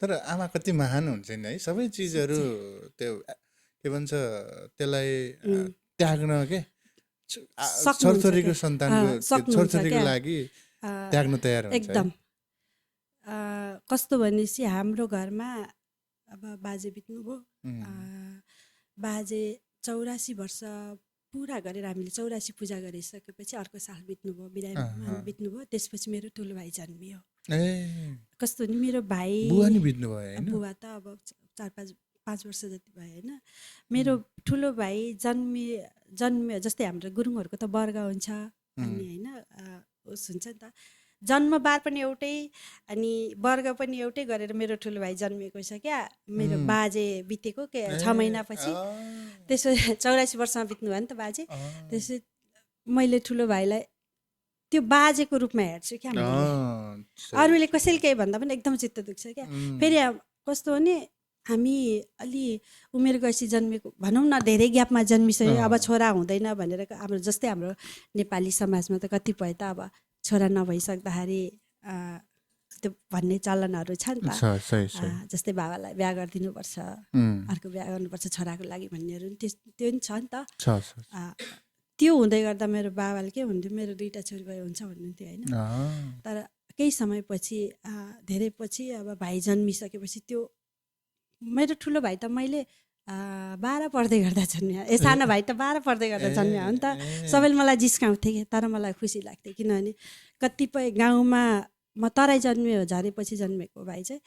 तर आमा कति महान हुन्छ नि है, सबै चिजहरू त्यो के भन्छ त्यसलाई उम्, त्याग्न के सक्नुहुन्छ छोरछोरीको क्या सन्तानको सक्नुहुन्छ छोरछोरीको क्या लागि अ, त्याग्न तयार हुन्छ है। एकदम कस्तो भनेपछि हाम्रो घरमा अब बाजे बित्नुभयो बाजे 84 वर्ष पुरा गरेर हामीले 84 पूजा गरिसकेपछि अर्को साल बित्नुभयो बिरामीमा बित्नुभयो। त्यसपछि मेरो ठुलो भाइ जन्मियो। ए कस्तो नि मेरो भाइ बुवा नि बित्नु भयो होइन? बुवा त अब 4-5 वर्ष जति भयो होइन। मेरो ठुलो भाइ जन्मियो जस्तै हाम्रो गुरुङहरूको त वर्ग हुन्छ अनि होइन उस हुन्छ नि त, जन्मबार पनि एउटै अनि वर्ग पनि एउटै गरेर मेरो ठुलो भाइ जन्मिएको छ क्या। मेरो बाजे बितेको के 6 महिनापछि त्यसो 84 वर्षमा बित्नु भयो नि त बाजे। त्यसै मैले ठुलो भाइलाई त्यो बाजेको रूपमा हेर्छु क्या मैले। अरूले कसैले केही भन्दा पनि एकदम चित्त दुख्छ क्या। फेरि कस्तो हो नि हामी अलि उमेर गएपछि जन्मेको भनौँ न, धेरै ग्यापमा जन्मिसक्यो, अब छोरा हुँदैन भनेर हाम्रो जस्तै हाम्रो नेपाली समाजमा त कतिपय त अब छोरा नभइसक्दाखेरि त्यो भन्ने चलनहरू छ नि त। जस्तै बाबालाई बिहा गरिदिनुपर्छ, अर्को बिहा गर्नुपर्छ छोराको लागि भन्नेहरू नि त्यो नि छ नि त। त्यो हुँदै गर्दा मेरो बाबाले के हुन्थ्यो, मेरो 2टा छोरी भयो हुन्छ भन्नुहुन्थ्यो होइन। तर केही समयपछि धेरै पछि अब भाइ जन्मिसकेपछि त्यो मेरो ठुलो भाइ त मैले 12 पढ्दै गर्दा जन्मियो, सानो भाइ त 12 पढ्दै गर्दा जन्मियो हो नि त। सबैले मलाई जिस्काउँथे कि, तर मलाई खुसी लाग्थ्यो किनभने कतिपय गाउँमा म तराई जन्मियो झरेपछि जन्मेको भाइ चाहिँ